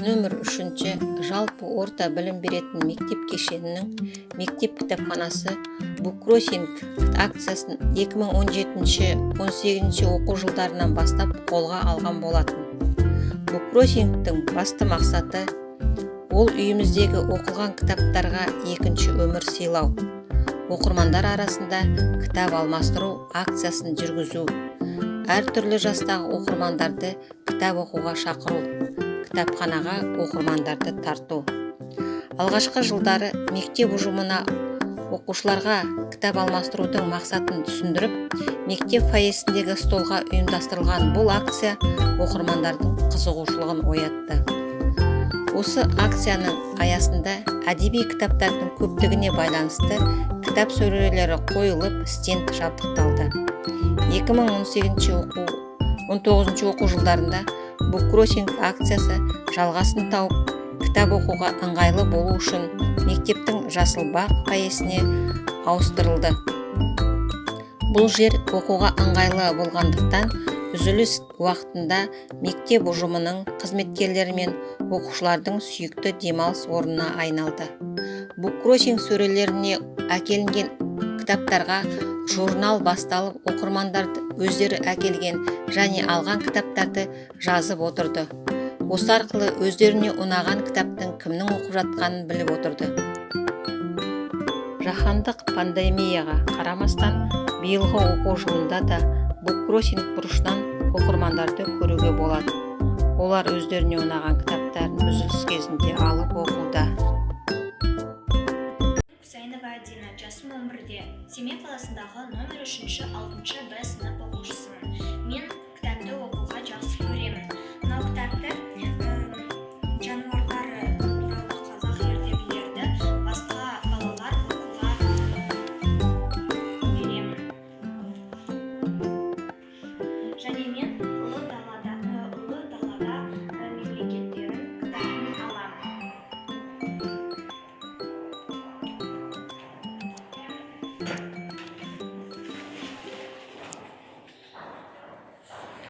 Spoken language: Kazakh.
Нөмір 3 жалпы орта білім беретін мектеп кешенінің мектеп кітапханасы буккроссинг акциясын 2017-18 оқу жылдарынан бастап қолға алған болатын. Буккроссингтің басты мақсаты – ол үйіміздегі оқылған кітаптарға екінші өмір сыйлау, оқырмандар арасында кітап алмастыру акциясын жүргізу, әртүрлі жастағы оқырмандарды кітап оқуға шақыру, кітапханаға оқырмандарды тарту. Алғашқы жылдары мектеп ұжымына оқушыларға кітап алмастырудың мақсатын түсіндіріп, мектеп фойесіндегі столға ұйымдастырылған бұл акция оқырмандардың қызығушылығын оятты. Осы акцияның аясында әдеби кітаптардың көптігіне байланысты кітап сөрелері қойылып, стенд жабдықталды. 2018 оқу 19 оқу жылдарында буккроссинг акциясы жалғасын тауып, кітап оқуға ыңғайлы болу үшін мектептің жасыл бақ фойесіне ауыстырылды. Бұл жер оқуға ыңғайлы болғандықтан, үзіліс уақытында мектеп ұжымының, қызметкерлері мен оқушылардың сүйікті демалыс орнына айналды. Буккроссинг сөрелеріне әкелінген кітаптарға журнал басталып, оқырмандар өздері әкелген және алған кітаптарды жазып отырды. Осы арқылы өздеріне ұнаған кітаптың кімнің оқып жатқанын біліп отырды. Жаһандық пандемияға қарамастан, биылғы оқу жылында да буккроссинг бұрышынан оқырмандарды көруге болады. Олар өздеріне ұнаған кітаптарын үзіліс кезінде алып оқуда. Хусайнова Адина, жасым 11-де. Семей қаласындағы номер 3-ші 6-Б сынып оқушысымын. Мен